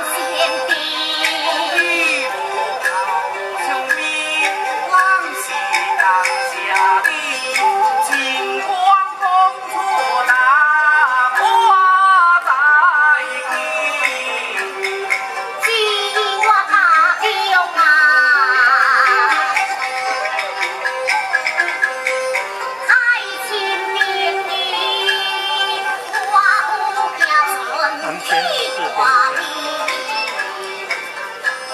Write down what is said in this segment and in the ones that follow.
身邊。你無靠相邊，人是感謝你，情關講出那我在記。只我家中啊，愛情兵你，我有寄南存天去四掛點你。哦，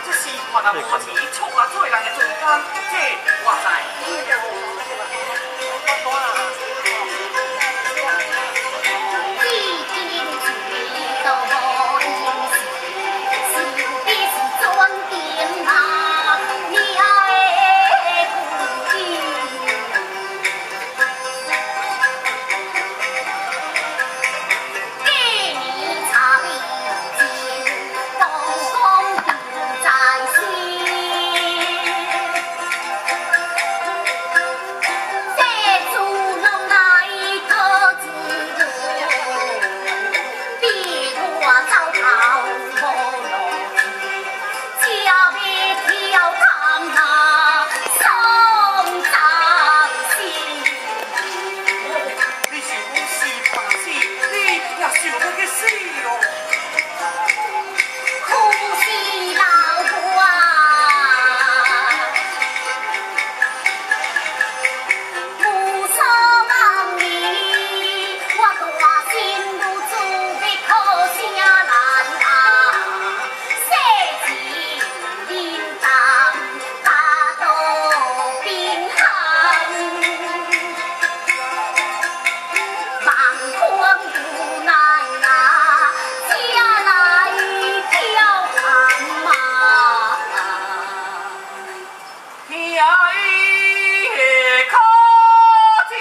這是看啊無錢，錯啊做人的船工，這我知。至今一都無音訊，想必是轉定啊，你愛的故意。過年插美金，公公丟在心。這次攏來討一輪，比我走投無路去，才欲挑擔那送葬心。哦，你想講死罷死，你也想欲去死哦？苦死老母啊！無所望你，我大心如珠欲可聲難啊！世情冷淡，家道貧寒，萬分無奈啊，才來挑擔啊！聽伊的口舌。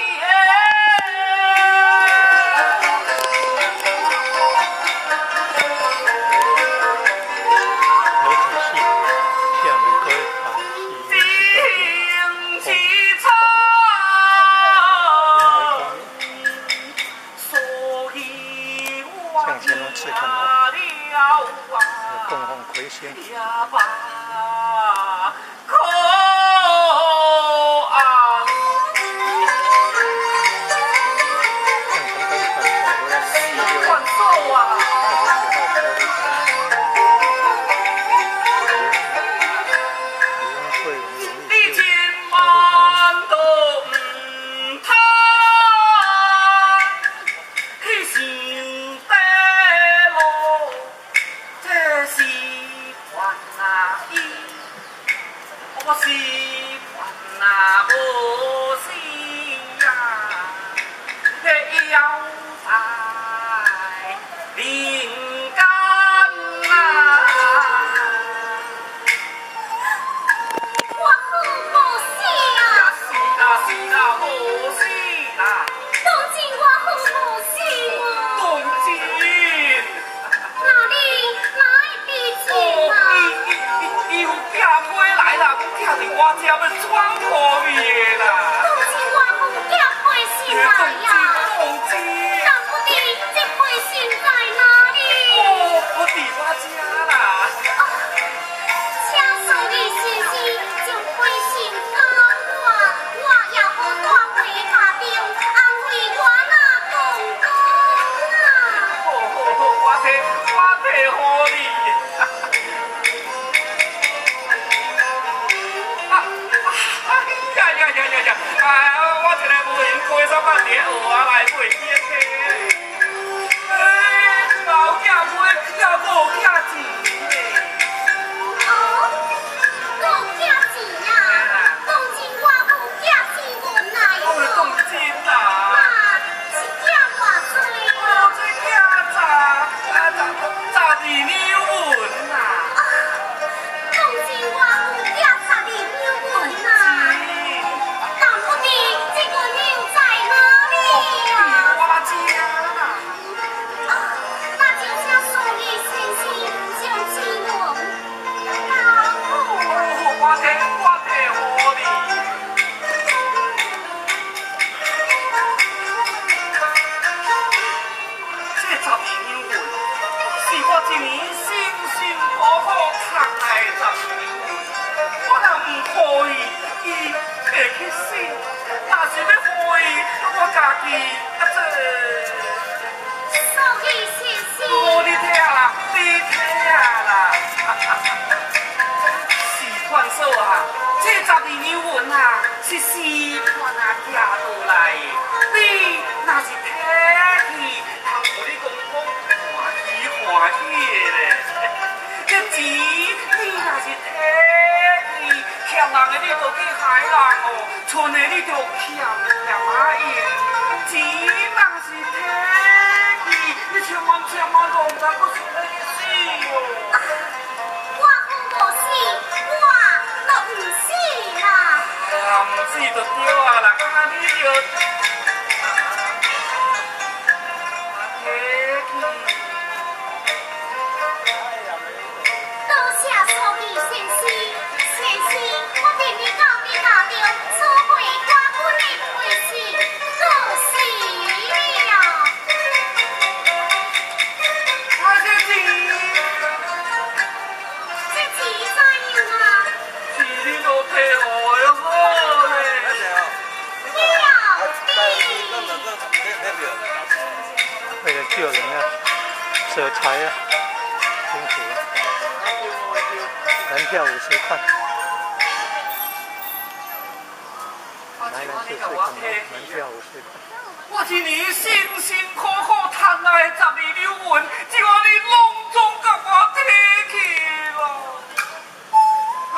羅子戲，廈門各位塔戲真延凄續慘，所以我向乾隆賜看聽的了有啊，供奉魁星。也罷可安。郑成功反跑回来，关嫂啊！ 29号飘离台李翁贵荣你荣千誉万都毋通去想得咯，這是烦啊伊，我是烦啊無死啊，這腰在人間啊。我好無死啊！是啦是啦，無死啦，當真我好無死啊！當真。那你哪會知哦，情啊？伊伊伊有寄批來啦，寄佇我這欲轉予伊的啦。當真我有寄批信來當啊！真當真。但不知這批信在哪裡？哦，我佇我這啦。啊，請恕你先生將批信交我，我也好帶回家中，安慰我那公公啊！好好好，我提予你。啊啊呀呀呀呀呀！啊，我一个無閒開啥物佇蚵仔內袂記提。哎，老寄批，也無寄錢咧。哦，閣有寄錢啊！當真我有寄錢銀來哦，當哦。真啊！那是寄偌濟哦，啊？這寄十二兩銀啊！啊，當真我有寄12兩銀啊！但不知這個兩在哪裡啊？我這啦。是四川啊寄落來的。你若是提去，通予你公公歡喜歡喜的咧。這錢你若是提去，欠人的你就去害人哦，賰的你就欠欠仔用。錢若是提去，你千萬千萬都毋通閣想欲死哦。我好無死，我都毋死啦。啊，毋死就對啊啦，啊你就提去。多謝書記先生，先生，我替你到你家中，處會寡婦的批示，告辭了。啊，這錢，這錢怎樣啊？錢你都提予的好咧。了得。為了救人啊，捨財啊，辛苦啊，門票50塊。來來試試看，門票50塊。我一年辛辛苦苦賺來12兩銀，這下你攏總共我提去咯。啊！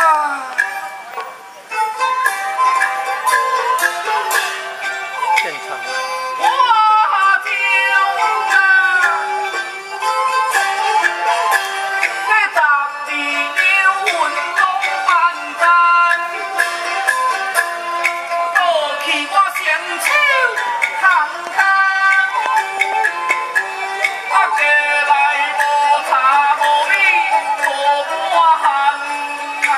現場。我就啊，這12兩銀攏萬單，倒去我雙手空空，啊，家內無柴無米無半項啊，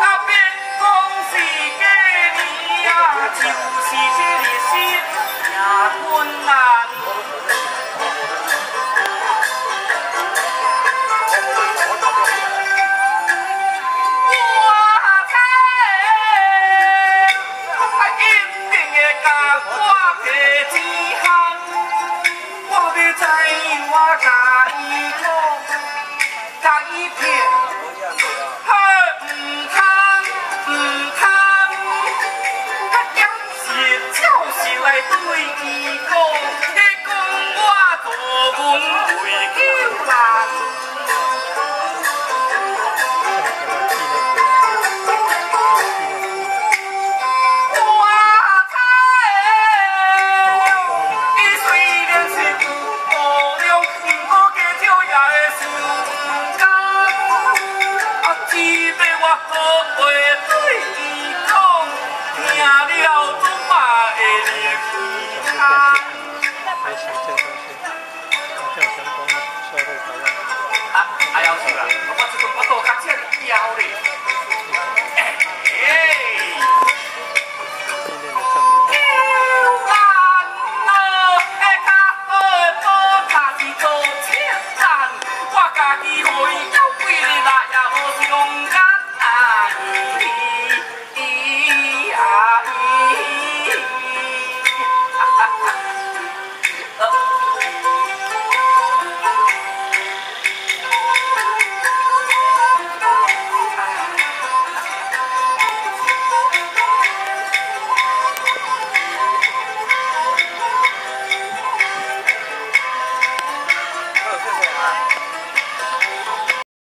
啊，免講是過年啊，就是這日子也困難。我猜，一定會共我提錢項，我欲知我共伊講，共伊騙。